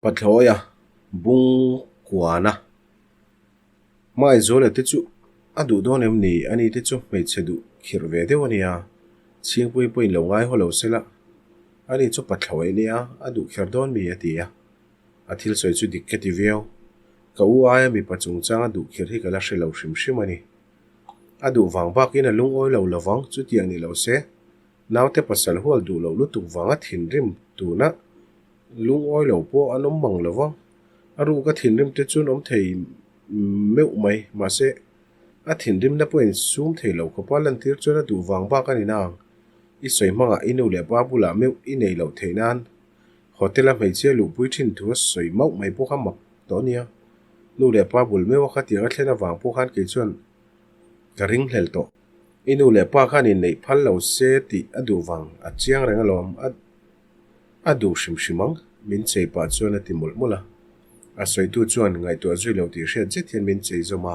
Pathlawia bung kuana Hmaizuala te chu a duh dawn em ni? Ani te chu hmeichhe duh khirh ve deuh a nia. Chhingpui pawhin lo ngai haw lo se la, ani chu pathlawi a nia, a duh kher dawn mi? a ti a. A thil sawi chu dik ka ti viau. Ka u aia mipa chungchanga duh khirh hi ka la hre lo hrim hrim a ni. A duh vang bakin a lungawi lo lovang, chutiang ni lo se, naute pasal hual duh loh lutuk vanga thinrim tuna Lungawi lo pawh an awm mang lo va, a ruk a thinrim te chuan awm thei meuh mai. Mahse, a thinrimna pawhin sum thei lo khawpa lantir chuan a duh vang bak a ni nang. I sawi hmangah i nu leh pa bulah meuh i nei loh theih nan hotel-a hmeichhia luhpui thin thu a sawi mauh mai pawh kha mak tawh a nia. Nu leh pa bul meuha khatiang a thlen avang pawh khan kei chuan ka ringhlel tawh. I nu leh pa khan inneih phal lo se tih a duh vang a chiang reng alawm. A. A duh hrim hrim ang, min chei pah chuan a ti mawlh mawlh a. A sawitu chuan ngaihtuah zui lo tih hriat zet hian min chei zawm a,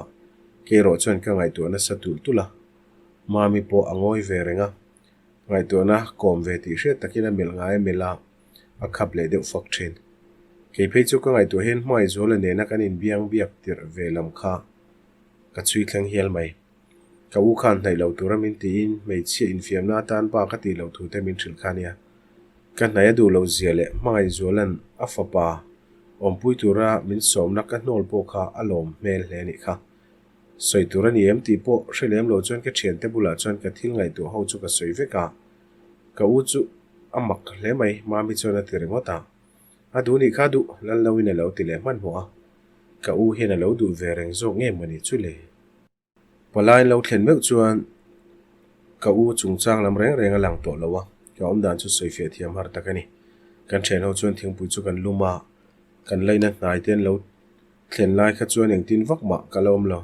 kei erawh chuan ka ngaihtuah nasa tulh tulh a. Mami pawh a ngawi ve reng a, ngaihtuahna kawm ve tih hriat takin a melh ngai a melh a, a khap leh deuh fak thin. Kei phei chu ka ngaihtuah hian Hmaizuala nena kan inbiang biak tirh ve lam kha ka chhui thleng hial mai. Ka u khan hnaih lo tura min tiin hmeichhia infiamna atan pa ka tih loh thu te min hrilh kha nia. Ka hnaih a duh loh zia leh Hmangaihzuala'n a fapa awmpui tura min sawmna ka hnawl pawh kha a lawm hmel hle a nih kha. Sawi tur a ni em tih pawh hre lem lo chuan ka thiante bulah chuan ka thil ngaihtuah ho chu ka sawi vek a. Ka u chu a mak hle mai, Mami chuan a ti ringawt a. A duh nih kha duh, Lalnoin a lo ti leh hmanhmawh a. Ka u hian a lo duh ve reng zawk nge mawni chu le? Palai lo thlen meuh chuan ka u chungchang lam reng reng a lang tawh lo a, ka awmdan chu sawifiah thiam har tak a ni. Kan thian ho chuan thingpui chu kan lum a, kan laina hnai te an lo thlen lai kha chuan engtin vak mah ka la awm lo.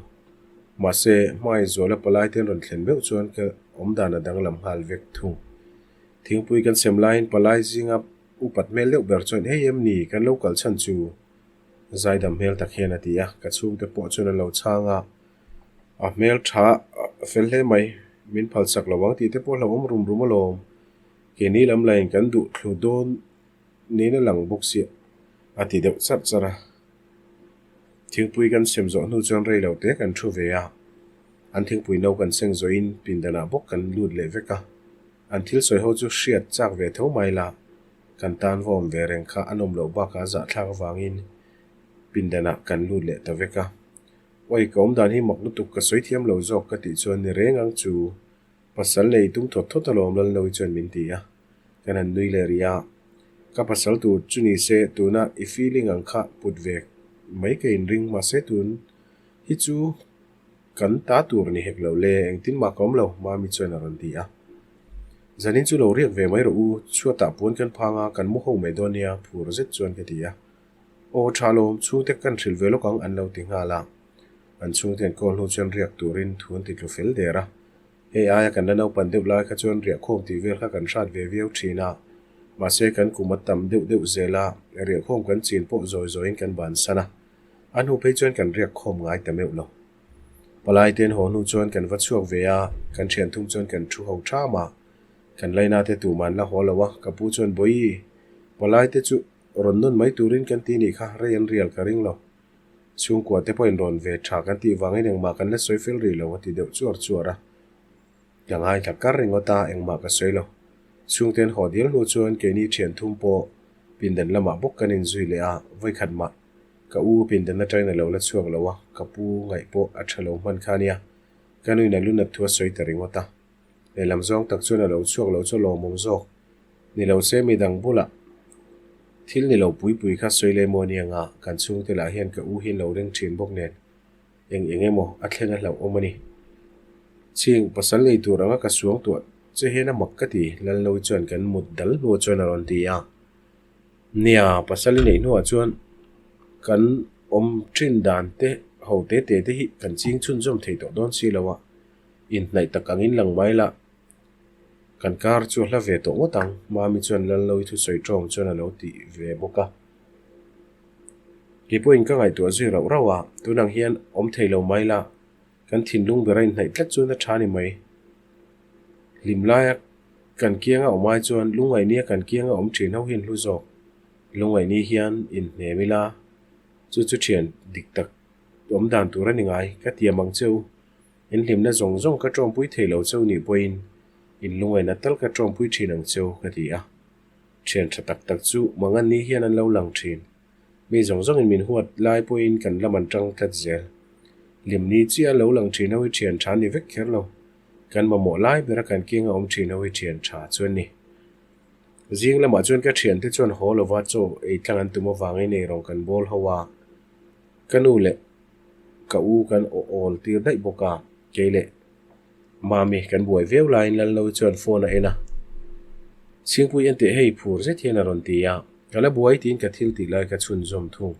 Mahse, Hmaizuala palai te an rawn thlen meuh chuan ka awmdan a danglam nghal vek thung. Thingpui kan sem laiin palai zinga upat hmel deuh ber chuan, Hei em ni, kan lo kal chhan chu? Zaidam hmel tak hian a ti a, ka chhungte pawh chuan an lo chhang a, a hmel tha fel hle mai, min phal chak lo ang tih te pawh hlauhawm rum rum alawm, keini lam laiin kan duh thlu dawn niin a lang bawk sia a ti deuh charh charh a. Thingpui kan sem zawh hnu chuan rei lo te kan thu ve a, an thingpui no kan seng zawhin pindanah bawk kan lut leh vek a, an thil sawi ho chu hriat chak ve tho mai la. Kan tan va awm ve reng kha a nawm loh bakah zahthlak avangin pindanah kan lut leh ta vek a. Awi ka awm dan hi mak lutuk ka sawi thiam lo zawk ka tih chuan ni reng ang chu pasal nei tum thawt thawt alawm Lalnoui chuan min ti a. Kan han nui leh rih a. Ka pasal tur chu ni se tuna i feeling ang kha put ve mai ka inring mahse tun hi chu Kan ta tur ni hek lo le, engtin mah ka awm lo, Mami chuan a rawn ti a. Zanin chu lo riak ve mai rawh u, chhuatah puan kan phang a, kan mu ho mai dawn nia, phur zet chuan ka ti a. Aw tha lawm, chhungte kan hrilh ve lawk ang an lo ti nghal a. An chhungte an call hnu chuan riak turin thu an ti tlu fel der a. Hei aia kan la naupan deuh lai kha chuan riahkhawm tih vel kha kan hrat ve viau thin a, mahse kan kum a tam deuh deuh zel a, riahkhawm kan chin pawh zawi zawiin kan bansan a. A hnu phei chuan kan riak khawm ngai ta meuh lo. Palai te an haw hnu chuan kan va chhuak ve a, kan thian thum chuan kan thu ho tham a. Kan laina te tumah an la haw lo a, ka pu chuan Bawihi, palai te chu rawn nawn mai turin kan ti nih kha, rei an rial ka ring lo. Chhungkua te pawhin rawn ve tha kan tih vangin engmah kan la sawi fel rih lo a ti deuh chuar chuar a. Ka ngaithla kar ringawt a, engmah ka sawi lo. Chhungte an haw dial hnu chuan keini thian thum pawh pindan lamah bawk kan inzui leh a, vawikhat mah Ka u pindan atangin a lo la chhuak lo a, ka pu ngaih pawh a tha lo hman kha nia. Ka nuin a lunat thu a sawi ta ringawt a. Lehlam zawng tak chuan a lo chhuak lo chu lawmawm zawk. Ni lo se midang bulah thil ni lo pui pui kha sawi leh maw ania nga, kan chhungte lah hian ka u hi an lo ring thin bawk nen eng eng emaw a thleng a hlauhawm a ni. Chhing pasal nei tur anga ka suang tuah che hian a mak ka ti, Lalnoi chuan kan mut dal hnu chuan a rawn ti a. Nia, pasal i neih hnuah chuan kan awm thin dan te ho te te te hi kan ching chhunzawm thei tawh dawn si lo a, inhnaih tak angin lang mai la, kan kar chu a hla ve tawh ngawt ang, Mami chuan Lalnoi thusawi tawng chuan a lo ti ve bawk a. Kei pawhin ka ngaihtuah zui rauh rauh a, tunang hian awm thei lo mai la, kan thinlung ber a inhnaih tlat chuan a tha ni mai. Hlim laia kan kianga awm ai chuan lungngaihnia kan kianga awm thin ho hi an hlu zawk. Lungngaih ni hian inhnem ila, chu chu thian dik tak awm dan tur a ni ngai, ka tiam ang che u. In hlimna zawng zawng ka tawmpui thei lo cheu nih pawhin in lungngaihna tal ka tawmpui thin ang cheu, ka ti a. Thian tha tak tak chu mangan ni hian an lo lang thin. Mi zawng zawngin min huat lai pawhin kan lam an tang tlat zel. Hlim ni chiah a lo lang thin ho hi thian tha ni vek kher lo. Kan mamawh lai bera kan keng a awm thin ho hi thian tha chu an ni. Zing lamah chuan ka thiante chuan haw lova chaw ei tlang an tum avangin eirawng kan bawl ho a. Ka nu leh ka u kan aw awl tir daih bawk a, kei leh Mami kan buai viau laiin Lalnovi chuan phone a en a. Chhingpui en teh hei phur zet hian a rawn ti a, ka la buai tiin ka thil tih lai ka chhunzawm thung.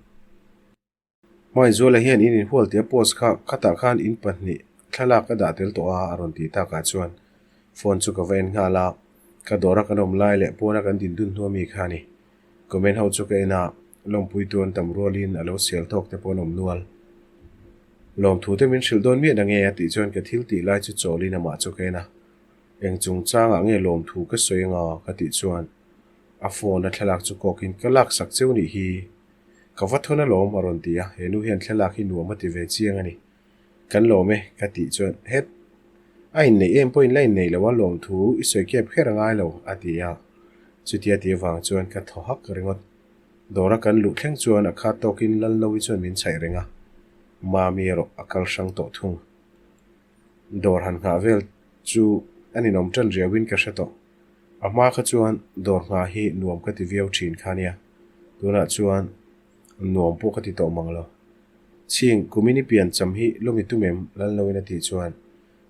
Hmaizuala hian in inhual tih a post kha khatah khan in pahnih thlalak a dah tel tawh a a rawn tih takah chuan phone chu ka va en nghal a, ka dawra kan awm lai leh pawna kan din dun hnu ami kha a ni. Comment ho chu ka en a, lawmpuitu an tam rualin a lo sial tawk te pawh an awm nual. Lawmthu te min hrilh dawn miah na nge a tih chuan ka thil tih lai chu chawlin amah chu ka en a, eng chungchangah nge lawmthu ka sawi anga ka tih chuan a phone a thlalak chu kawkin ka laksak cheu nih hi. Ka va thawn alawm a rawn ti a, he nu hian thlalak hi nuam a ti ve chiang a ni. Kan lawm e ka tih chuan het a inneih em pawhin la inneih lo a lawmthu i sawi kep kher a ngai lo a ti a, chutia ti avang chuan ka thaw hak ringawt. Dawra kan luh thleng chuan a khat tawkin Lalnovi chuan min chhaih reng a, Mami erawh a kal hrang tawh thung. Dawr han nghah vel chu a ninawm tan riauin ka hre tawh. A hma kha chuan dawr nghah hi nuam ka ti viau thin kha nia, tunah chuan nuam pawh ka ti tawh mang lo. Chhing, kumin i piancham hi lawmi tum em? Lalnoin a tih chuan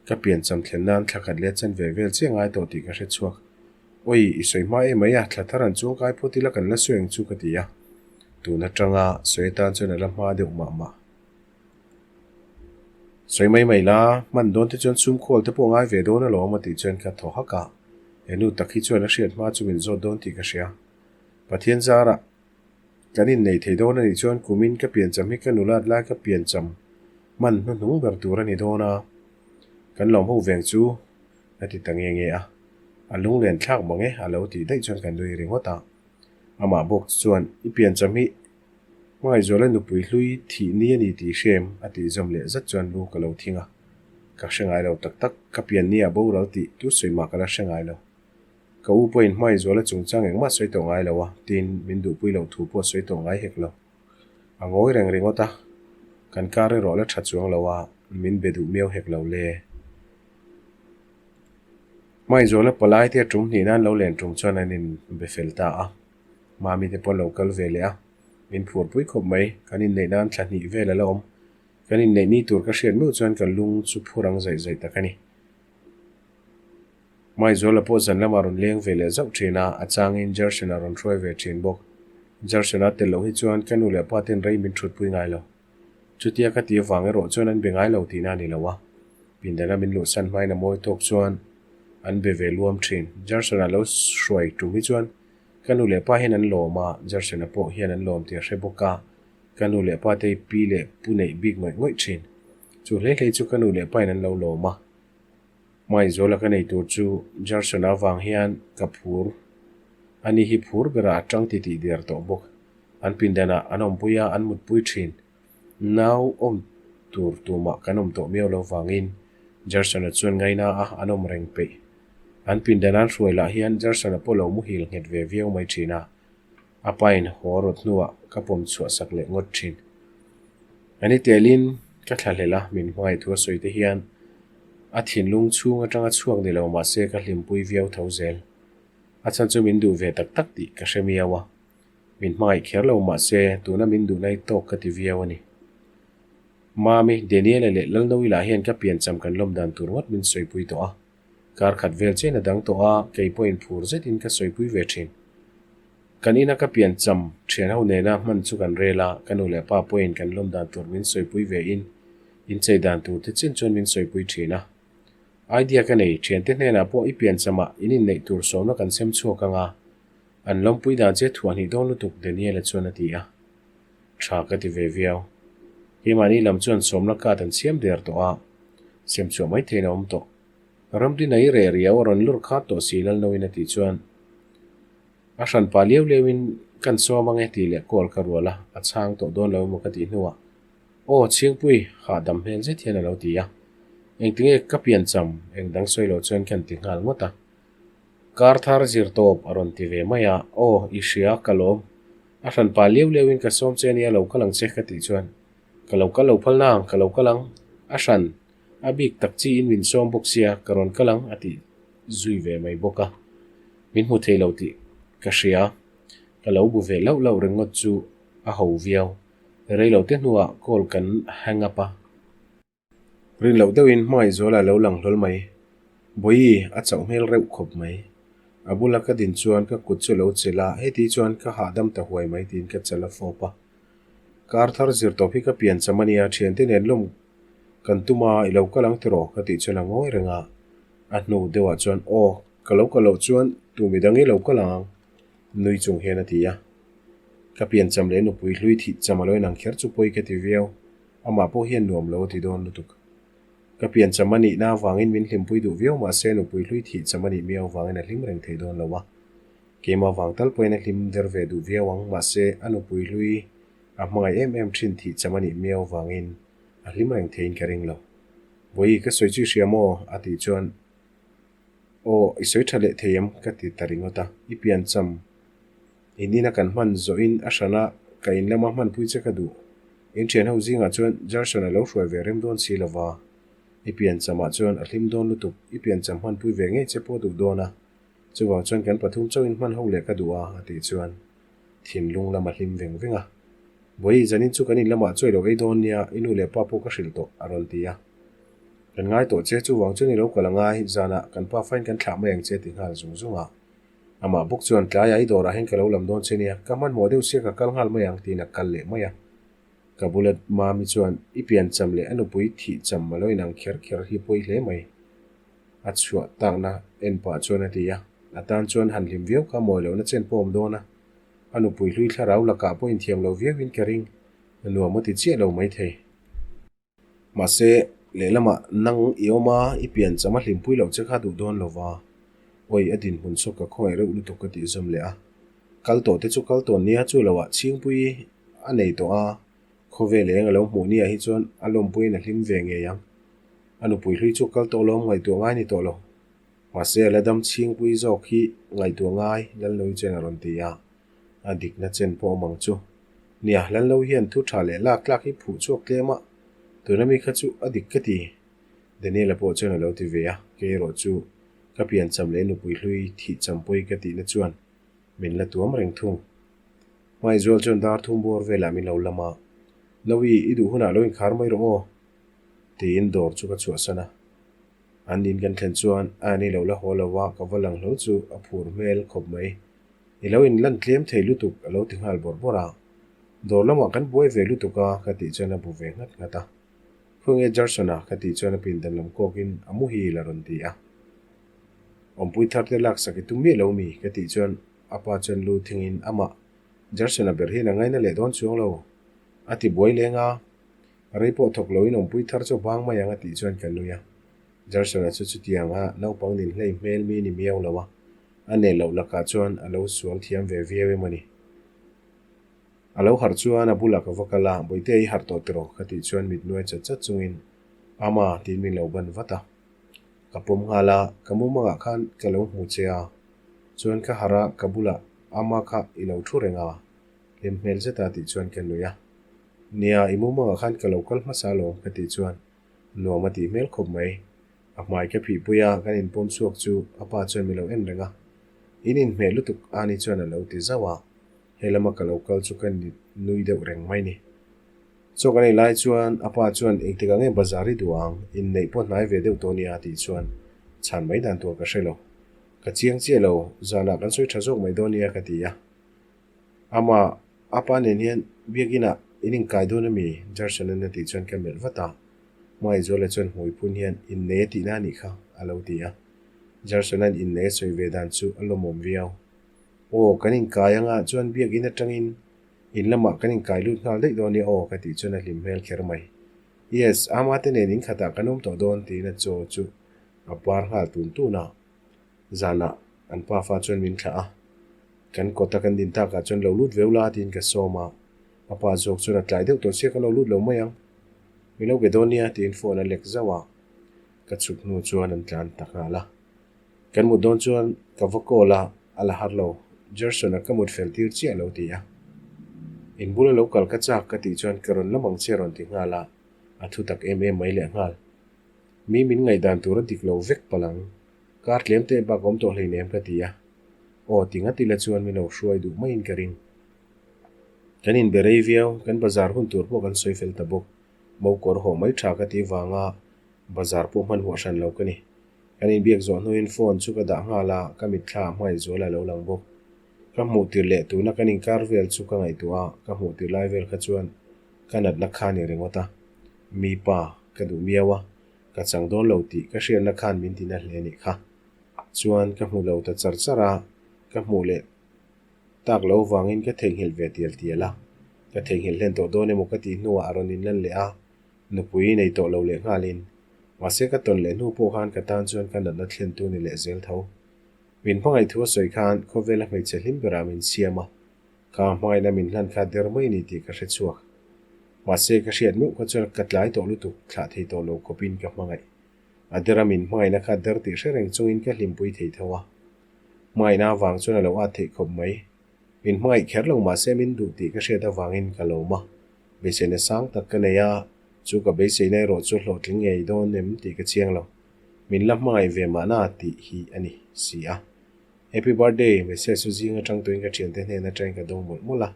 ka piancham thlen nan thla khat leh chan ve vel chiah ngai tawh tih ka hre chhuak. Awi, i sawi hma em mai a, thla thar an chuang kai phawt ila kan la sawi ang chu ka ti a. Tun atanga sawi atan chuan a la hma deuh mah mah. Sawi mai mai la, hman dawn te chuan sum khawl te pawh ngai ve dawn alawm a tih chuan ka thaw hak a. He nu tak hi chuan a hriat hma chu min zawt dawn tih ka hria. Pathian zarah Kan innei thei dawn a nih chuan kumin ka piancham hi ka nulat lai ka piancham hman hnuhnung ber tur a ni dawn a, kan lawm ho veng chu a ti ta nge nge a, a lunglen thlak mang e a lo tih daih chuan ka nui ringawt a. Amah bawk chuan i piancham hi Hmangaihzuala nupui hlui thih ni a ni tih hre em a tih zawm leh zat chuan lu ka lo thing a, ka hre ngai lo tak tak, ka pian ni ah boral tih tu sawi mah ka la hre ngai lo. Ka u pawhin Hmaizuala chungchang engmah sawi tawh ngai lo a, tiin min duhpui loh thu pawh sawi tawh ngai hek lo. A ngawi reng ringawt a, kan kar erawh la tha chuang lo a, min be duh miau hek lo le. Hmaizuala palai te a tum hnih nan lo len tum chuan an in be fel ta a, Mami te pawh lo kal ve leh a, min phurpui khawp mai, kan inneih nan thla hnih vel a la awm. Kan inneih ni tur ka hriat meuh chuan ka lung chu phur ang zaih zaih tak a ni. Hmaizuala pawh zan lamah rawn leng ve leh zauh thin a, a changin Jerson-a rawn hruai ve thin bawk. Jerson-a tel loh hi chuan ka nu leh pa ten rei min thutpui ngai lo. Chutia ka ti avang erawh chuan an be ngai lo tihna a ni lo a, pindana min luhsan hmain a mawi tawk chuan an be ve luam thin. Jerson-a lo hruai tum hi chuan ka nu leh pa hian an lawm a, Jerson-a pawh hian an lawm tih a hre bawk a, ka nu leh pa te hi pi leh pu neih bik ngawih ngawih thin. Chu hlei hlei chu ka nu leh pain an lo lawm a. Hmaizuala ka nei tur chu Jarson avang hian ka phur. Ani hi phur berah a tang titih der tawh bawk. An pindanah an awmpui a, an mutpui thin. Nau awm tur tumah kan awm tawh miau lo vangin Jarson-a chuan ngaina a, an awm reng peih. An pindan an hruai lah hian Jarson-a pawh lo muhil nghet ve viau mai thin a. A pain haw rawt hnuah ka pawm chhuah sak leh ngawt thin. A ni telin ka thlahlel a, min hmangaih thu a sawi te hian a thinlung chhung atanga chhuak ni lo mahse ka hlimpui viau tho zel. A chhan chu min duh ve tak tak tih ka hre miau a, min hmangaih kher lo mahse tuna min duh nai tawk ka ti viau a ni. Mami, Daniela leh Lalnoila hian ka piancham kan lawm dan tur ngawt min sawipui tawh a. Kar khat vel chian a dang tawh a, kei pawhin phur zetin ka sawipui ve thin. Kan ina ka pian cham thian ho nena hman chu kan rel a, ka nu leh pa pawhin kan lawm dan tur min sawipui ve in, inchei dan tur te chin chuan min sawipui thin a. Idea ka nei, thiante hnenah pawh i pian chamah in inneih tur sawmna kan sem chhuak ang a, an lawmpui dan che thuahhnih dawn lutuk Daniel-a chuan a ti a. Tha ka ti ve viau. Keimahni lam chuan sawmna card an siam der tawh a, sem chhuah mai theiin a awm tawh. Ramdina i reh riau a rawn lur khat tawh si Lalnoin a tih chuan a hran pah liau liau in Kan sawm ange tih leh call ka rual a, a chhang tawh dawn lo emaw ka tih hnuah, Aw Chhingpui, hahdam hmel zet hian a lo ti a. Engtinge ka piancham eng dang sawi lo chuan ka inti nghal ngawt a. Kar thar zir tawp a rawn ti ve mai a, Aw i hria ka lawm. A hranpa liau liauin ka sawm che ania lo kal ang che ka tih chuan, Ka lo kal lo phal na ang, ka lo kal ang. A hran, a bik tak chiin min sawm bawk sia, ka rawn kal ang a ti zui ve mai bawk a. Min hmu thei lo tih ka hria. Ka lo bu ve lauh lauh ringawt chu a ho viau. Rei lo te hnuah call kan hang up a. Rin loh deuhin Hmangaihzuala a lo lang hlawl mai. Bawihi a chauh hmel reuh khawp mai. A bula ka din chuan ka kut chu a lo chelh a, heti chuan ka hahdam ta huai mai tiin ka chal a fawp a. Kar thar zir tawp hi ka pian cham a nia, thiante nen lawm kan tum a, i lo kal ang tiraw? ka tih chuan a ngawi reng a. A hnu deuhah chuan, Aw, ka lo kal loh chuan tu midang i lo kal ang? Nui chung hian a ti a. Ka pian cham leh nupui hlui thih cham a lo inang kher chu pawi ka ti viau. Amah pawh hian nuam lo a ti dawn lutuk. Ka pian cham a nihna avangin min hlimpui duh viau mahse nupui hlui thih cham a nih miau avangin a hlim reng thei dawn lo a. Keimah vang tal pawhin a hlim der ve duh viau ang mahse a nupui hlui a hmangaih em em thin thih cham a nih miau avangin a hlim reng theiin ka ring lo. Vawi ka sawi chu i hria maw? a tih chuan Aw i sawi tha leh thei em? ka ti ta ringawt a, i pian cham in ina kan hman zawhin a hrana ka in lama hmanpui che ka duh. In thian ho zingah chuan Jarson a lo hruai ve rem dawn si lova, i pian chamah chuan a hlim dawn lutuk, i pian cham hmanpui ve ngei che pawh duh dawn a. Chuvang chuan kan pathum chauhin hman ho leh ka duh a, a tih chuan thinlung lam a hlim veng veng a. Vawi, zanin chu kan in lamah chawi lo ei dawn nia, i nu leh pa pawh ka hrilh tawh, a rawn ti a. Kan ngai tawh che, chuvang chuan i lo kal angai, zanah kan pa fain kan thlah mai ang che, a ti nghal zung zung a. Amah bawk chuan, Tlaiah i dawrah hian ka lo lam dawn che nia, ka hmanhmawh deuh sia ka kal nghal mai ang, tiin a kal leh mai a. Ka bula Mami chuan, I piancham leh a nupui thihcham a lo inang kher kher hi pawi hle mai. A chhuah takna en pah chuan a ti a, a tan chuan han hlim viau kha mawi lohna chen pawh awm dawn a, a nupui hlui thlarau lakah pawh inthiam lo viauin ka ring, nuam a ti chiah lo maithei. Mahse, lehlamah nang i awm a, i pian cham a hlimpui loh che kha duh dawn lo va, awi a dinhmun chu ka khawngaih reuh lutuk ka tih zawm leh a, kal tawh te chu kal tawn nia chu loah chhingpui a nei tawh a, khawvel eng a lo hmuh nia hi chuan a lawmpuiin a hlim ve ngei ang. A nupui hlui chu kal tawh lawm ngaihtuah ngai ni tawh lo. Mahse a la dam chhingpui zawk hi ngaihtuah ngai Lalnoi chen a rawn ti a, a dikna chen pawh awm ang chu. Nia, Lalno hian thu tha leh lak tlak hi phuh chhuak tlem a, tuna mi kha chu a dik ka ti. Daniel-a pawh chuan a lo ti ve a, kei erawh chu ka piancham leh nupui hlui thih champui ka tihna chuan min la tuam reng thung. Hmaizual chuan dar thum bawr velah min lo lam a, Nawi, i duh hunah lo inkhar mai rawh aw. Tiin dawr chu ka chhuahsan a. An in kan thlen chuan a ni lo la haw lo a, ka va lang hlawl chu a phur hmel khawp mai. I lo in lan tlem thei lutuk a lo ti nghal bawrh bawrh a. Dawr lamah kan buai ve lutuk a ka tih chuan a bu ve nghat nghat a. Khawnge Jarson-a ka tih chuan a pindan lam kawkin a muhil a rawn ti a. Awmpui thar te laksak i tum miah lo mi ka tih chuan a pa chuan lu thingin amah Jarson-a ber hian a ngaina leh dawn chuang lo a ti buai leng a. Rei pawh thawk loin awmpui thar chu vang mai ang a tih chuan ka nui a. Jarson-a chu chutiang a naupang nin hlei hmel mi ni miau lo a, a nel loh lakah chuan a lo sual thiam ve viau em a ni. A lo harh chuan a bulah ka va kal a, Bawihte i harh tawh tiraw? ka tih chuan mit nuai chat chat chungin Ama tiin min lo ban vat a. Ka pawm nghal a, ka mumangah khan ka lo hmu che a, chuan ka harh a, ka bulah Ama kha i lo thu reng a, hlim hmel zeta tih chuan ka nui a. Nia, i mumangah khan ka lo kal hmasa alawm ka tih chuan nuam a tih hmel khawp mai. A hmai ka phihpui a, kan inpawm chhuak chu a pa chuan min lo en reng a. In inhmeh lutuk Ani chuan a lo ti zauh a, he lama ka lo kal chu ka nui deuh reng mai ni. Chaw kan ei lai chuan a pa chuan engtikah nge bazar i duh ang, inneih pawh hnai ve deuh tawh nia tih chuan chhan mai dan tur ka hre lo. Ka chiang chiah lo, zanah kan sawi tha zawk mai dawn nia ka ti a. Ama, a pa nen hian biakinah in inkai dawn a mi? Jarson-a'n a tih chuan ka melh vat a. Hmaizuala chuan hmui phun hian innei a tihna a nih kha, a lo ti a. Jarson-a'n innei a sawi ve dan chu a lawmawm viau. Aw, kan inkai anga chuan biakin atangin in lamah kan inkai lut nghal daih dawn nia aw, ka tih chuan a hlim hmel kher mai. Yes, ama te nen in khatah kan awm tawh dawn, tiin a chaw chu a par nghal tun tun a. Zanah an pafa chuan min thlah a. Kan kawta kan din takah chuan lo lut veu la tiin ka sawm a, a pa zawk chuan a tlai deuh tawh sia ka lo lut lo mai ang. Mi lo be dawn nia tiin phone a lek zauh a, ka chhuk hnu chuan an tlan ta nghal a. Kan mut dawn chuan ka va call a, a la har lo. Gerson-a ka mut fel tir chiah lo ti a. In bula lo kal ka chak ka tih chuan ka rawn lam ang che rawn ti nghal a, a thu tak em em mai leh nghal. Mi min ngaihdan tur a dik lo vek palh ang. Kar tlem te bak awm tawh hleinem ka ti a. Aw ti ngat ila chuan min lo hruai duh maiin ka ring. Kan inbe rei viau, kan bazar hun tur pawh kan sawi fel ta bawk. Mo kawr haw mai tha ka ti vanga bazar pawh hmanhmawh hran lo ka ni. Kan inbiak zawh hnuin phone chu ka dah nghal a, ka mitthla ah hmai zual a lo lang bawk. Ka hmuh tir leh tuna kan inkar vel chu ka ngaihtuah a, ka hmuh tir lai vel kha chuan ka natna kha ni ringawt a. Mi pa ka duh miau a, ka chang dawn lo tih ka hriatna khan min tina hle nih kha. Chuan ka hmu lo ta char char a, ka hmuh leh tak lo vangin ka theihnghilh ve tial tial a. Ka theihnghilh hlen tawh dawn emaw ka tih hnuah a rawn inlan leh a, nupui nei tawh lo leh nghalin. Mahse ka tawn leh hnu pawh khan ka tan chuan ka natna thlentu ni leh zel tho. Min hmangaih thu a sawi khan khawvela hmeichhe hlim berah min siam a, Ka hmaina min hlan kha der mai ni tih ka hre chhuak. Mahse, ka hriat meuh kha chuan ka tlai tawh lutuk, thlah thei tawh lo khawpin ka hmangaih. A dera min hmangaihna kha der tih hre reng chungin ka hlimpui thei tho a. Hmangaihna avang chuan a lo at theih khawp mai. Min hmangaih kher lo mahse min duh tih ka hriat avangin ka lawm a. Beiseina sang tak ka nei a, chu ka beiseina erawh chu hlawhtling ngei dawn em tih ka chiang lo. Min la hmangaih ve mahna tih hi a ni si a. Happy birthday message chu zing atang tuin ka thiante hnen atangin ka dawng mawlh mawlh a,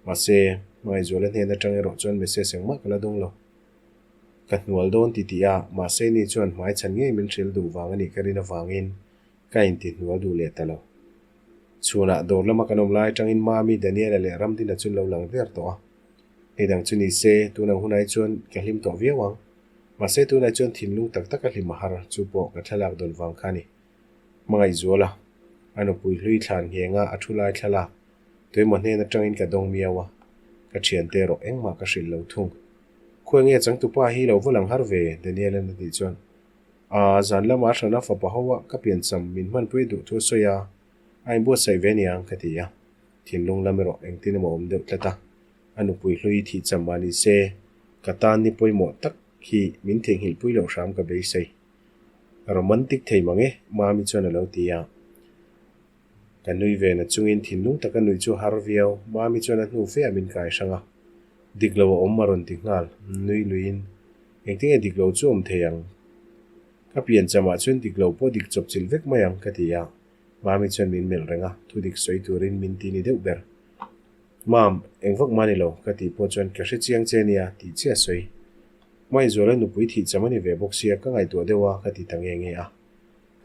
mahse Hmangaihzuala hnen atang erawh chuan message engmah ka la dawng lo. Ka hnual dawn ti tih a, mahse ni chuan hmai chhan ngei min hrilh duh vang a nih ka rin avangin ka inti hnual duh leh ta lo. Chhunah dawr lama kan awm lai atangin Mami, Daniela leh Ramdina chu an lo lang der tawh a. Hei dang chu ni se, tunang hunah hi chuan ka hlim tawh viau ang. Mahse tunah chuan thinlung tak taka hlim a har, chu pawh ka thlalak dawn vang kha a ni. Hmangaihzuala, a nupui hlui thlan nghenga a thu lai thlalak, tuemaw hnen atangin ka dawng miau a, ka thiante erawh engmah ka hrilh lo thung. Khawi nge changtupa hi lo va lang har ve? Daniel-a'n a tih chuan, Aa, zan lama hrana fapa ho a ka piancham min hmanpui duh thu a sawi a, a inbuatsaih ve niang ka ti a. Thinlung lam erawh engtin emaw awm deuh tlat a, a nupui hlui thihcham mah ni se, ka tan ni pawimawh tak hi min theihnghilhpui loh hram ka beisei. Romantic thei mang e, Mami chuan a lo ti a. Ka nui ve na chungin thinlung taka nuih chu har viau, Mami chuan a hnu fe ah min kai hrang a. Dik lo a awm a rawn ti nghal, nui luiin, Engtinge dik lo chu awm thei ang? Ka piancham ah chuan dik lo pawh dik chawp chilh vek mai ang, ka ti a. Mami chuan min melh reng a, thu dik sawi turin min ti ni deuh ber. Mam, eng vak mah ni lo, ka tih pawh chuan ka hre chiang che nia, tih chiah sawi. Hmaizuala nupui thih cham a ni ve bawk sia, ka ngaihtuah deuh a, ka ti ta nge nge a.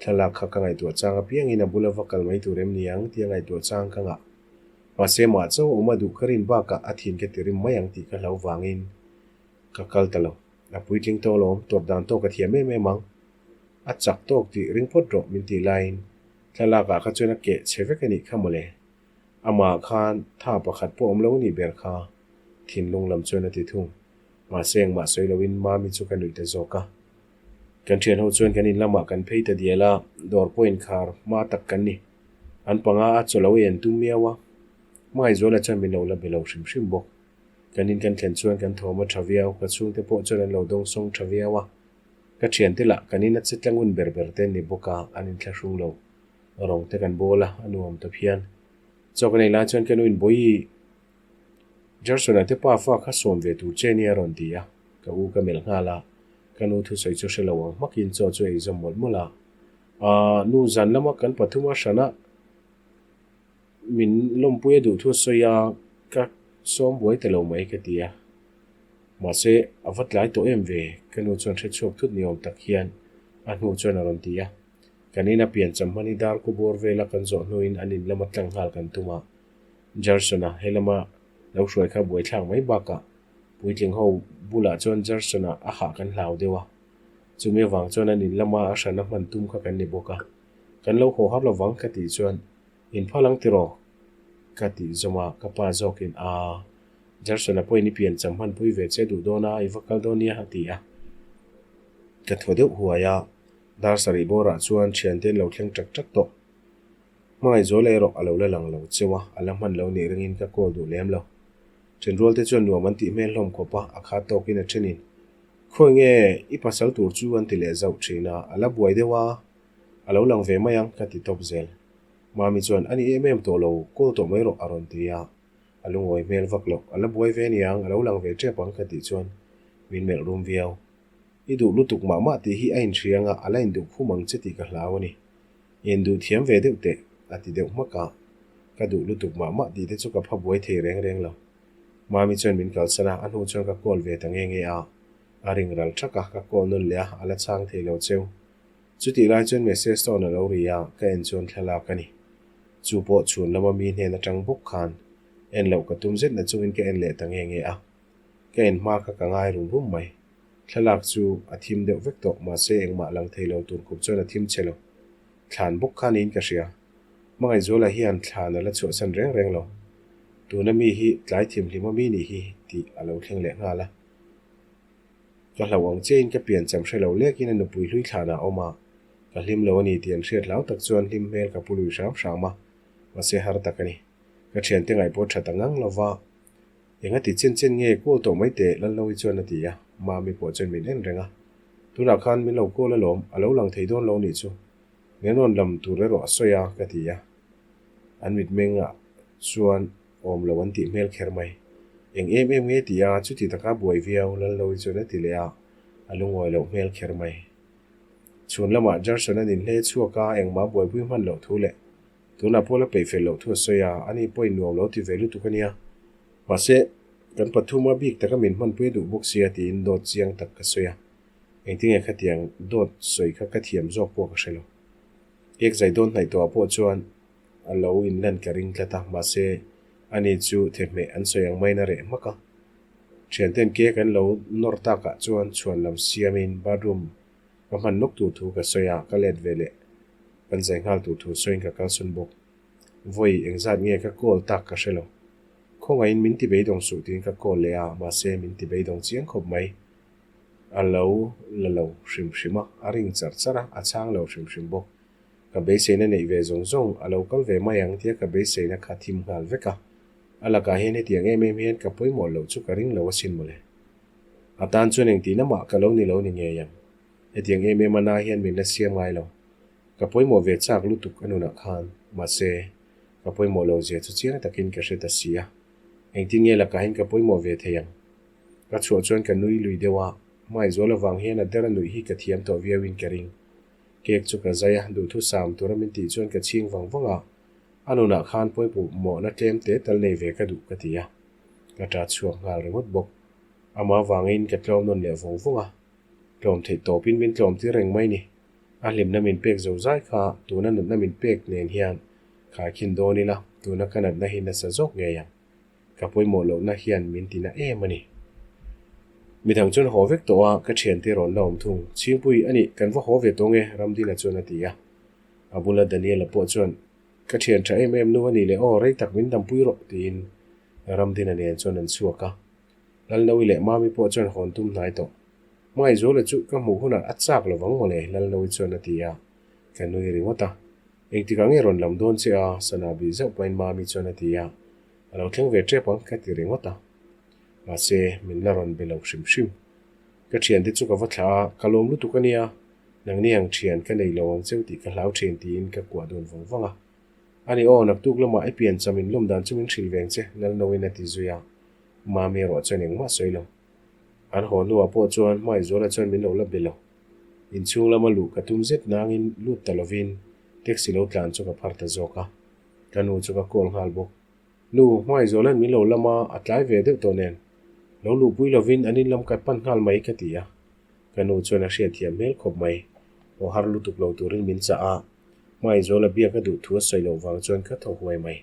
Thlalak kha ka ngaihtuah chang apiangin a bula va kal mai tur em ni ang tia ngaihtuah chang ka ngah. Mahse mah chauh awm a duh ka rin bakah a thin ka ti rim mai ang tih ka hlau vangin ka kal ta lo. A puitling tawh alawm, tawrh dan tawk a thiam em em ang. A chak tawk tih ring phawt rawh min tih laiin thlalakah kha chuan a keh chhe vek a nih kha mawle. Amah khan tha pakhat pawh awm lo nih ber kha thinlung lam chuan a ti thung. Mahse engmah sawi loin Mami chu ka nuih ta zawk a. Kan thian ho chuan kan in lamah kan phei ta dial a, dawr pawh inkhar hma tak kan ni. An panga a chaw lo ei an tum miau a. Hmangaihzuala chuan min lo la be lo hrim hrim bawk. Kan in kan thlen chuan kan thawm a tha viau, ka chhungte pawh chuan an lo dawngsawng tha viau a. Ka thiante lah kan in a che tlangun ber ber te an ni bawk a, an inthlahrung lo. Rawng te kan bawl a, a nuam ta phian. Chaw ka nei lai chuan ka nu in Bawihi, Gerson-a te pa fa kha sawm ve tur che nia a rawn ti a, ka u ka melh nghal a, ka nu thusawi chu hre lo ang hmakin chaw chu ei zawm mawlh mawlh a. Aaa, nu zan lama kan pathum a hrana min lawmpui a duh thu a sawi a, ka sawm buai ta lo mai ka ti a. Mahse, a va tlai tawh em ve, ka nu chuan hre chhuak thut ni awm tak hian a hnu chuan a rawn ti a. Kan ina piancham hman hi dar ku bawr vela kan zawh hnuin an in lama tlang nghal kan tum a. Gerson-a he lama lo hruai kha buaithlak mai bakah puitling ho bulah chuan Gerson-a a hah kan hlau deuh a. Chumi avang chuan an in lama a hrana hman tum kha kan ni bawk a. Kan lo haw har lovang ka tih chuan in phal ang tiraw? ka tih zawm a, ka pa zawkin aa Gerson-a pawhin i piancham hmanpui ve che duh dawn a, i va kal dawn nia a ti a. Ka thaw deuh huai a. Dar sarih bawrah chuan thiante an lo thleng ṭak ṭak tawh. Hmangaihzuala erawh a lo la lang lo cheu a, a la hman lo nih ringin ka call duh lem lo. Ṭhenrual te chuan nuam an tih hmel hlawm khawp a, a khat tawkin a ṭhenin, Khawi nge i pasal tur chu an ti leh zauh ṭhin a, a la buai deuh a, a lo lang ve mai ang ka ti tawp zel. Mami chuan, A ni em em tawh lo, call tawh mai rawh a rawn ti a, a lungawi hmel vak loh, a la buai ve aniang, a lo lang ve ṭep ang ka tih chuan min melh rum viau. I duh lutuk mah mah tih hi a inhriang a, a la induh khum ang che tih ka hlau a ni. I induh thiam ve deuh teh, a ti deuh hmak a. Ka duh lutuk mah mah tih te chu ka pha buai thei reng reng lo. Mami chuan min kalsan a, a hnu chuan ka call ve ta nge nge a. A ring ral thak a, ka call nawn leh a, a la chhang thei lo cheu. Chutih lai chuan message tone a lo ri a, ka en chuan thlalak a ni. Chu pawh chhun lama mi hnen atang bawk khan en loh ka tum zet na chungin ka en leh ta nge nge a. Ka en hma kha ka ngai rum rum mai. Thlalak chu a thim deuh vek tawh, mahse engmah lang thei lo tur khup chuan a thim che lo. Thlan bawk kha niin ka hria. Hmangaihzuala hian thlan a la chhuahsan reng reng lo. Tuna mi hi tlai thimhlim a mi nih hi tih a lo thleng leh nghal a. Ka hlauh ang chiahin ka piancham hre lo lekin a nupui hlui thlanah a awm a, ka hlim lo a ni tih an hriat hlau tak chuan hlim hmel ka pu lui hram hram a, mahse har tak a ni. Ka thiante ngaih pawh tha ta ngang lo va. Enga ti chen chen nge call tawh mai teh Lalnoui chuan a ti a, Mami pawh chuan min en reng a. Tunah khan min lo call alawm, a lo lang thei dawn lo nih chu. Min rawn lam tur erawh a sawi a ka ti a. An mitmengah chuan awm lo an tih hmel kher mai. Eng em em nge ti a, chuti taka buai viau Lalnoui chuan a ti leh a, a lungawi loh hmel kher mai. Chhun lamah Jarson an inhle chhuak a, engmah buaipui hman loh thu leh Tunah pawh la peih fel loh thu a sawi a, ani pawhin nuam lo ti ve lutuk a nia. Mahse, kan pathuma bik taka min hmanpui a duh bawk sia tiin dawt chiang tak ka sawi a. Engtinge khatiang dawt sawi kha ka thiam zawk pawh ka hre lo. Cake zai dawn hnaih tawhah pawh chuan a lo inlan ka ring tlat a, mahse ani chu thehmeh an sawi ang maiin a reh hmak a. Thianten cake an lo nawr takah chuan chhuan lam siamin bathroom Ka hman lawk tur thu ka sawi a, ka let ve leh kan zai nghal tur thu sawiin ka kalsawn bawk. Vawi engzat nge ka call tak ka hre lo. Khawngaihin min ti beidawng suh tiin ka call leh a, mahse min ti beidawng chiang khawp mai. A lo la lo hrim hrim a, a ring char char a, a chhang lo hrim hrim bawk. Ka beiseina neih ve zawng zawng a lo kal ve mai ang tia ka beiseina kha thim nghal vek a. A lakah hian hetiang em em hian ka pawimawh loh chu ka ring lo asin mawle. A tan chuan engtihna mah ka lo ni lo ni ngei ang. Hetiang em em a na hian min la siam ngai lo. Ka pawimawh ve chak lutuk a nunah khan, mahse, ka pawimawh lo zia chu chiang takin ka hre ta si a. Engtin nge lakahin ka pawimawh ve thei ang? Ka chhuah chuan ka nui lui deuh a, hmaizual avang hian a der a nuih hi ka thiam tawh viauin ka ring. Cake chu ka zai a, duhthusam tura min tih chuan ka chhing vang vang a, a nunah khan pawimawhna tlem te tal nei ve ka duh ka ti a. Ka ṭa chhuak nghal ringawt bawk. Amah avangin ka tlawm nawn leh vawng vawng a, tlawm theih tawpin min tlawm tir reng mai ni. A hlimna min pek zo zai kha tuna natna min pek nen hian khaikhin dawn ila, tuna ka natna hi nasa zawk ngei ang. Ka pawimawh lohna hian min tina em a ni. Midang chuan haw vek tawh a, ka thiante rawn la awm thung. Chhingpui, a nih, kan va haw ve tawh nge? Ramdina chuan a ti a. A bula Daniela pawh chuan, Ka thian tha em em nu a nih leh aw, rei tak min dampui rawh, tiin Ramdina nen chuan an chhuak a. Lalnoui leh Mami pawh chuan hawn tum hnai tawh. Hmangaihzuala chu ka hmuh hunah a chak lo vang mawle, Lalnoui chuan a ti a, ka nui ringawt a. Engtikah nge rawn lam dawn che a? Sana bih zauh pahin Mami chuan a ti a, a lo thleng ve tep ang ka ti ringawt a. Mahse, min la rawn be lo hrim hrim. Ka thiante chu ka va thlah a, ka lawm lutuk a nia, nangni ang thian ka nei lo ang cheu tih ka hlau thin tiin ka kuah dun vang vang a. Ani aw, naktuk lamah i piancham in lawm dan chu min hrilh veng che, Lalnoin a ti zui a. Mami erawh chuan engmah sawi lo. An haw hnuah pawh chuan Hmaizuala chuan min lo la be lo. Inchhung lama luh ka tum zet nangin lut ta lovin taxi lo tlan chu ka phar ta zawk a. Ka nu chu ka call nghal bawk. Nu, Hmaizuala'n min lo lam a, a tlai ve deuh tawh nen. Lo luhpui lovin an inlam ka pan nghal mai ka ti a. Ka nu chuan a hriatthiam hmel khawp mai. Aw har lutuk lo turin min chah a. Hmaizuala biak a duh thu a sawi loh vang chuan ka thaw huai mai.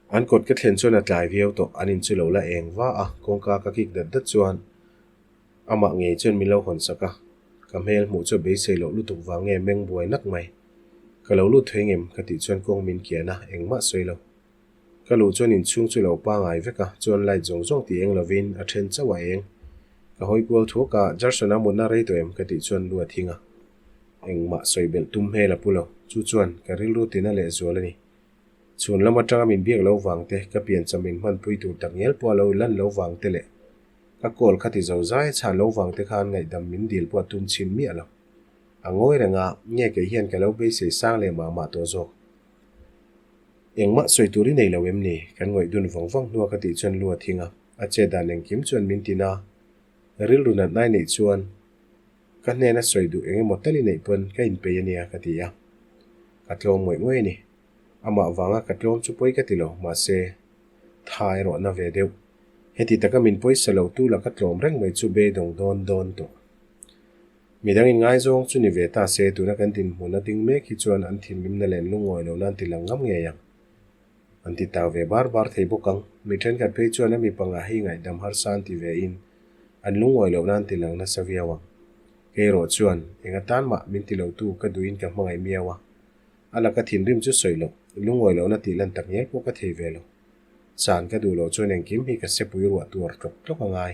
An kawt ka thlen chuan a tlai viau tawh, an in chu lo la eng va a, kawngka ka kik dat dat chuan amah ngei chuan min lo hawn sak a, ka hmel hmuh chu a beisei loh lutuk vang nge meng buai nak mai. Ka lo lut thei ngem ka tih chuan kawng min kian a, engmah sawi lo. Ka luh chuan inchhung chu lo pangai vek a, chuan light zawng zawng tih eng lovin a then chauh a eng. Ka hawi kual thuak a, Jarson-a mutna rei tawh em ka tih chuan lu a thing a. Engmah sawi belh tum hmel a pu lo. Chu chuan ka rilru tina lehzual a ni. Chhun lam atanga min biak lo vang te, ka piancham min hmanpui tur tak ngial pawh a lo lan lo vang te leh ka call kha ti zo zai a chhan lo vang te khan ngaihdam min dil pawh a tum chhin miah lo. A ngawi reng a, nge kei hian ka lo beisei sang leh mah mah tawh zawk. Engmah sawi tur i nei lo em ni? Kan ngawih dun vawng vawng hnua ka tih chuan lu a thing a, a chet dan engkim chuan min tin a, rilru natnai neih chuan Ka hnena sawi duh eng emaw tal i neih pawn ka inpeih a nia ka ti a. Ka tlawm ngawih ngawih a ni. Amah vanga ka tlawm chu pawi ka ti lo, mahse, tha erawh na ve deuh. Heti taka min pawisa lo tu la ka tlawm reng mai chu beidawng dawn dawn tawh. Midang inngaizawng chu ni ve ta se tuna kan dinhmun a ding mek hi chuan an thinrimna leh an lungawi lohna an ti lang ngam ngei ang. An ti tau ve bar bar thei bawk ang. Mi thenkhat phei chuan a mi panga hi ngaihdam harsa an ti ve in an lungawi loh nan ti lang nasa viau ang. Kei erawh chuan eng atan mah min ti lo tu ka duhin ka hmangaih miau a. A laka thinrim chu sawi loh, lungawi lohna tih lan tak ngial pawh ka thei ve lo. Chan ka duh loh chuan engkim hi ka sepui ruah tuar tlawk tlawk a ngai.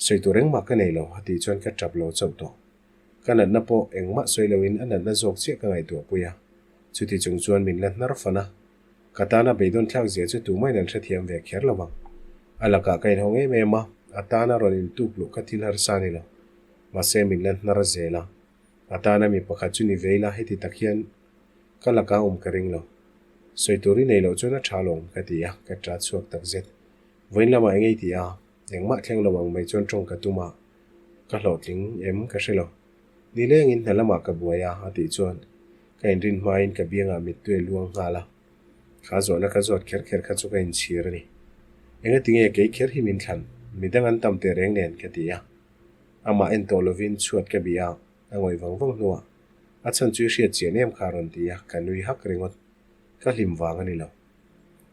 Sawi tur engmah ka nei lo, a tih chuan ka tap lo chauh tawh. Ka natna pawh engmah sawi loin a natna zawk chiah ka ngaihtuah pui a. Chuti chung chuan min la hnar fan a, ka tana beidawn thlak zia chu tumahin an hrethiam ve kher lo vang. A lakah ka inhawng em em a, a tana rawn intuk luh kha thil harsa a ni lo. Mahse min la hnar zel a, a tana mi pakhat chu ni ve ila heti tak hian ka lakah awm ka ring lo. Sawi tur i nei loh chuan a tha alawm ka ti a, ka ṭah chhuak tak zet. Vawiin lamah eng ei ti a, engmah thleng lo ang mai chuan ṭawng ka tum a, ka hlawhtling em ka hre lo. Nilengin hna lamah ka buai a, a tih chuan ka inrin hmain ka biangah mittui a luang nghal a. Kha zawhna ka zawt kher kher kha chu ka inchhir a ni. Engatinge kei kher hi min thlan? Midang an tam teh reng nen ka ti a. Amah en tawh lovin chhuat ka bih a, a ngawih vang vang hnuah a chhan chu i hriat chian em kha a rawn ti a, ka nui hak ringawt. Ka hlim vang a ni lo.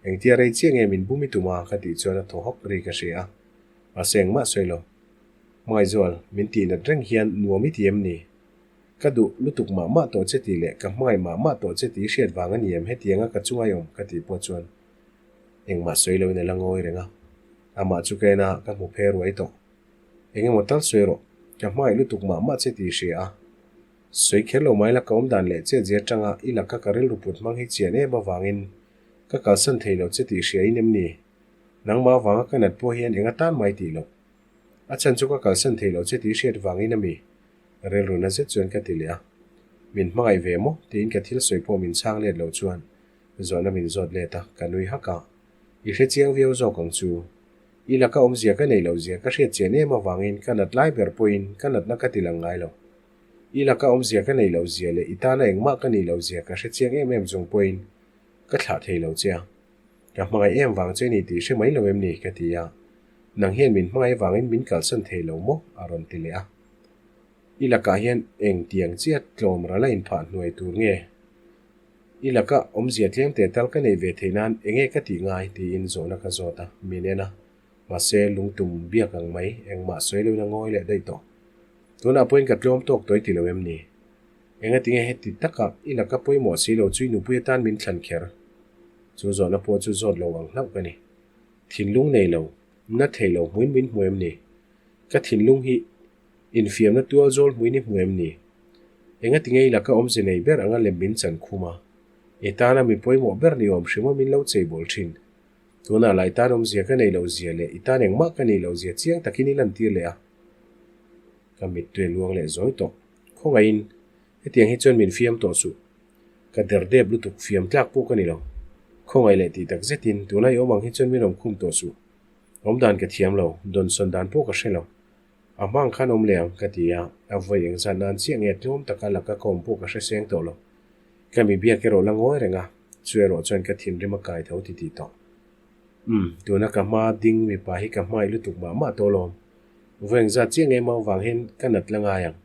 Engtia rei chiah nge min bum i tum a? ka tih chuan a thaw hawk ri ka hria a. Mahse engmah sawi lo. Hmangaihzual, min tih nat reng hian nuam i ti em ni? Ka duh lutuk mah mah tawh che tih leh ka hmangaih mah mah tawh che tih i hriat vang a ni em hetianga ka chunga i awm ka tih pawh chuan engmah sawi loin a la ngawi reng a. Amah chu ka en a, ka hmu phe ruai tawh. Eng emaw tal sawi rawh, ka hmangaih lutuk mah mah che tih i hria a. Sawi kher lo mai la ka awm dan leh chet zia atanga i laka ka rilru put hmang hi chian em avangin ka kalsan thei lo che tih hria in em ni? Nangmah avanga ka nat pawh hian eng atan mai tih loh. A chhan chu ka kalsan thei lo che tih hriat vangin a mi? Rilru na zet chuan ka ti leh a. Min hmangaih ve maw? tiin ka thil sawi pawh min chhang let lo chuan zawhna min zawt let a, ka nui hak a. I hre chiang viau zawk ang chu. I laka awmzia ka neih loh zia ka hriat chian em avangin ka nat lai ber pawhin ka natna ka ti lang ngai lo. I laka awmzia ka neih loh zia leh i tana engmah ka nih loh zia ka hre chiang em em chung pawhin ka thlah thei lo che a. Ka hmangaih em vang che ni tih hre mai lo em ni? ka ti a. Nang hian min hmangaih vangin min kalsan thei lo maw? a rawn ti leh a. I lakah hian eng tiang chiat tlawm ral a inphah hnuai tur nge? I laka awmzia tlem teh tal ka neih ve theih nan enge ka tih ngai? tiin zawhna ka zawt a, min en a. Mahse, lungtum biak ang mai, engmah sawi loin a ngawi leh daih tawh. Tunah pawhin ka tlawm tawk tawh i ti lo em ni? Engatinge heti taka i laka pawimawh si lo chu i nupui atan min thlan kher? Chu zawhna pawh chu zawt lo ang hlauh ka ni. Thinlung nei lo, na thei lo hmuin min hmu em ni? Ka thinlung hi infiamna tual zawl hmuin i hmu em ni? Engatinge i laka awmze nei ber anga lem min chan khum a? I tana mi pawimawh ber ni awm hrim a min lo cheibawl thin. Tunah lah i tan awmzia ka nei loh zia leh i tan engmah ka nih loh zia chiang takin i lantir leh a. Ka mittui a luang leh zawi tawh. Khawngaihin, hetiang hi chuan min fiam tawh suh. Ka der dep lutuk fiam tlak pawh ka ni lo. Khawngaih leh tih tak zetin, tuna i awm ang hi chuan min awm khum tawh suh. Awm dan ka thiam lo, dawnsawn dan pawh ka hre lo. A hma ang khan awm leh ang, ka ti a, a vawi engzat nan chiah nge tlawm taka laka ka awm pawh ka hre seng tawh lo. Ka mi biak erawh la ngawi reng a, chu erawh chuan ka thinrim a kai tho ti tih tawh. Umm, tuna ka hma ding mipa hi ka hmangaih lutuk mah mah tawh alawm. Vawi engzat chiah nge mau vang hian ka nat la ngai ang.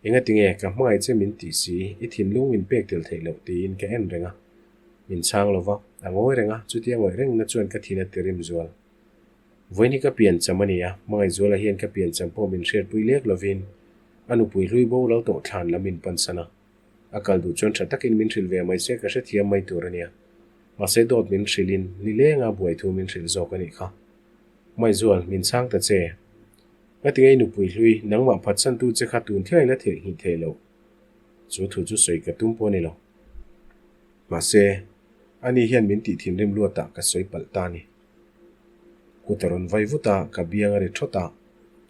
Engatinge ka hmangaih che min tih si, i thinlung min pek tel theih loh tiin ka en reng a. Min chhang lo va, a ngawi reng a, chutia ngawih rengna chuan ka thin a ti rim zual. Vawiin hi ka piancham a ni a, Hmangaihzuala hian ka piancham pawh min hriatpui lek lovin a nupui hlui boral tawh thlan lam in pansan a. A kal duh chuan tha takin min hrilh ve mai se ka hrethiam mai tur a nia. Mahse dawt min hrilhin nilenga buai thu min hrilh zawk a nih kha. Hmangaihzual, min chhang ta che. Ngatinge i nupui hlui, nangmah phatsantu che kha tun thlengin a theihnghilh thei lo. Chu thu chu sawi ka tum pawh a ni lo. Mahse, ani hian min tih thinrim luatah ka sawi palh ta a ni. Kut a rawn vai vut a, ka biang a ri thawt a,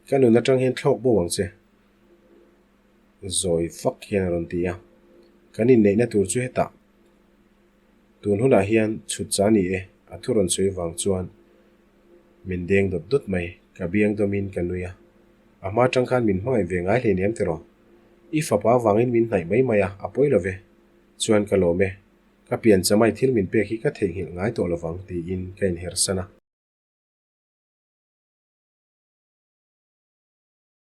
Ka nun atang hian thlawk bo ang che. Zawi fak hian a rawn ti a, Kan inneihna tur chu hetah. Tun hunah hian chhut cha ni e, a thu rawn sawi vang chuan min deng dawt dawt mai, ka biang dawmin ka nui a. A hma atang khan min hmangaih ve ngai hleinem tiraw? I fapa avangin min hnaih mai mai a, a pawi lo ve. Chuan ka lawm e, ka pian chamai thil min pek hi ka theihnghilh ngai tawh lovang tiin ka inhersan a.